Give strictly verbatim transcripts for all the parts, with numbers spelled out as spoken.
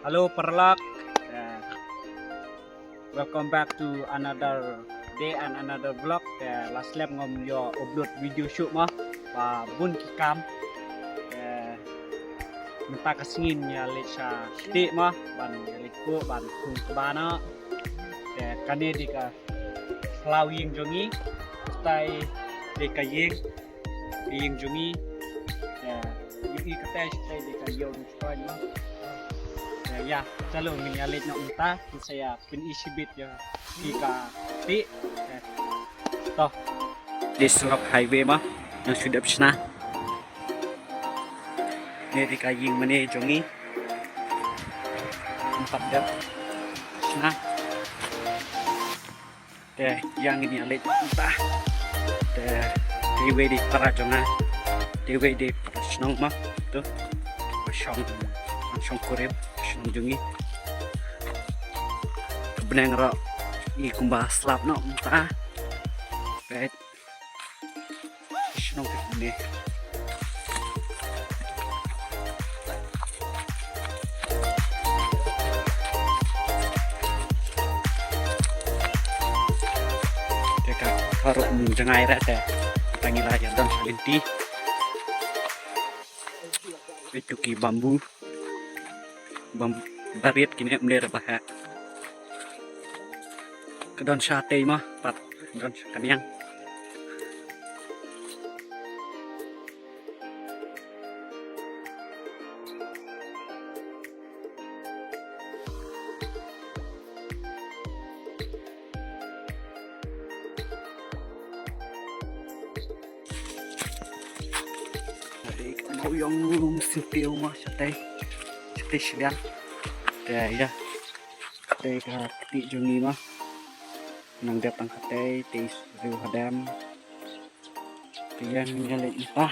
Hello paralok. Eh, welcome back to another day and another vlog. Eh, la slem ngam ïoh upload video shuh mo. Ba bun ki kam. Eh, mynta ka sngi ngi ïa leit sha kti mo ban ïa leit kuh ban khung kba noh. Eh, kane dei ka khlaw ïing jong ngi. Katai dei ka ïing, ka ïing jong ngi. Eh, ïing katai, katai dei ka ïew. Kawai mo. Eh, ïa, chalo ngin ïa leit noh mynta, ngin sa ïa pyni shibit ïa ki ka kti. Eh, to. Dei surok highway mo, nang shu dep shna. Ne dei ka ïing mane jong ngi. Nang pat dep shna. Te ïa ngin ïa leit mynta. Te, te iwei dei para jong nga. Te iwei dei para shnong mo. Tu. Shong, shong kurim, shnong jong ngi. Bneng ruh i kumba slap noh mynta. Te shnong te kumne. Te ka kar um jngai re te. Tang ila ïa don sha lynti. Itu ki bambu. Bambu barit kine mler ba ha. Ka don sha tei ma pat don sha kaniang. Ade ka mau yong lum sintiew ma shatei. Shatei shilian. Te ïa. Te ka kti jong ngi ma. Nang dep tang katei te riu hadam. Te ïa ngi leit ïa pa.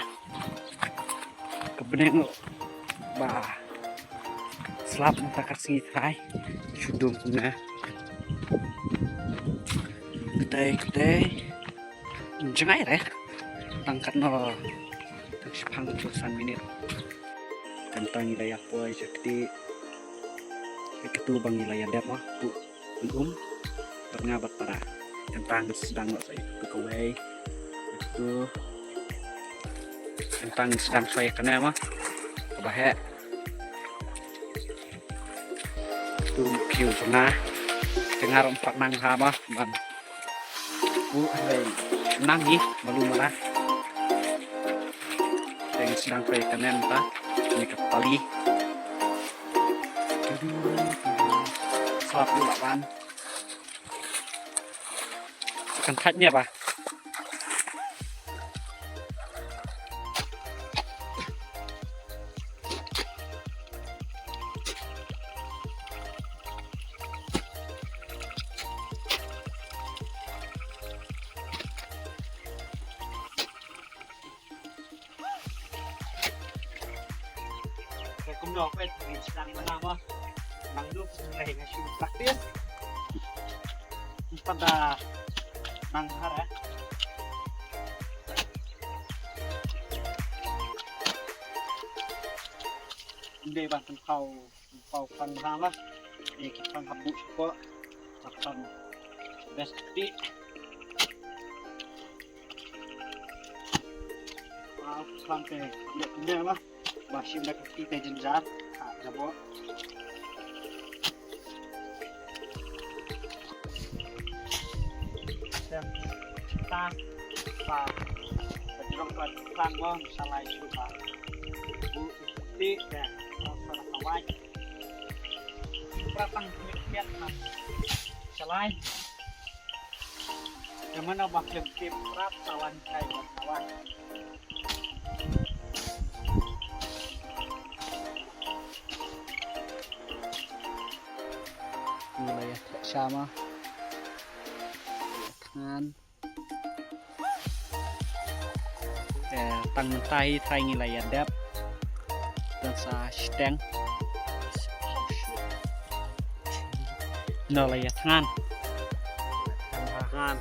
Ka bneng ba slap mynta ka sngi trai. Shu dum kumne. Katei katei. Jngai re. Tang katno. Tang shipang tu san minit. Tang tang ïa poi sha kti. Katu bang ïa dep ma. Tu. Pynum bad nga bad para. Tang tang sdang noh sa itu kawei. Itu. Tang tang sdang sa kane ma. Kaba heh. Itu kiu jong nga. Te nga ruh pat nang ha ma ban. U hei nang hi malu mara. Te sdang sa kane ta. Ni ka pali. Slap u la ban. Kan thait ne ba. Te kumno peit ngi sdang bana mo. Nang duk ngi nga shu practice. Pada nang har eh. Inde ban tengkau. Pau pang ha ma. Ni ki pang habu ko. Pang best ti. Pau pang te. Ni ni ma. Ba shim da ki te jinjar. Ha jabo. Tem. Ta. Pa. Pajrong pa pang mo. Salai shu pa. Bu. Ti te, rasa rasa wai. Pratang kit na. Salai. Yang mana bak lem kit prat sawan kai bak sawan. Ni la ïa sama. Tangan. Eh, tang mynta hi trai ngi la ïa dep. Don sa shiteng. No la ïa thngan. Thngan.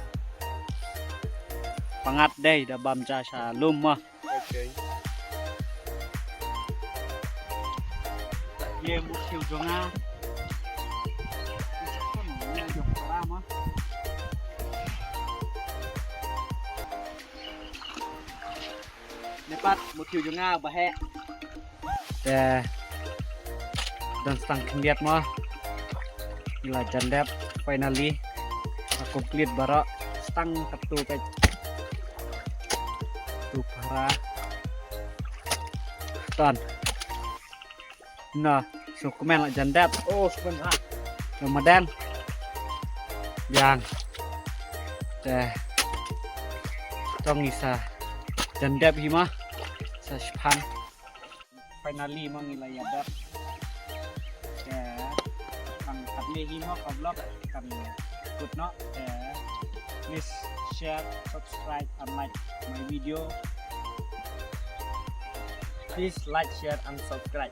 Pangat dei da bam ja sha lum ma. Okay. Ye muthiu jong nga. Ïa jong para ma. Ne pat muthiu jong nga ba heh. Te don stang khyndiat mo. Ngi la jan dep finally. La complete baroh stang katto peit. Tu para. Ton. Na, shu kmen la jan dep. Oh, shu kmen ha. Ramadan. Biang. Te. To ngi sa jan dep hi ma. Sa shipang. Finally ma ngi la ïa dep. Te. Kan katne hi ma ka vlog kan kut noh. Te. Please share, subscribe and like my video. Please like, share and subscribe.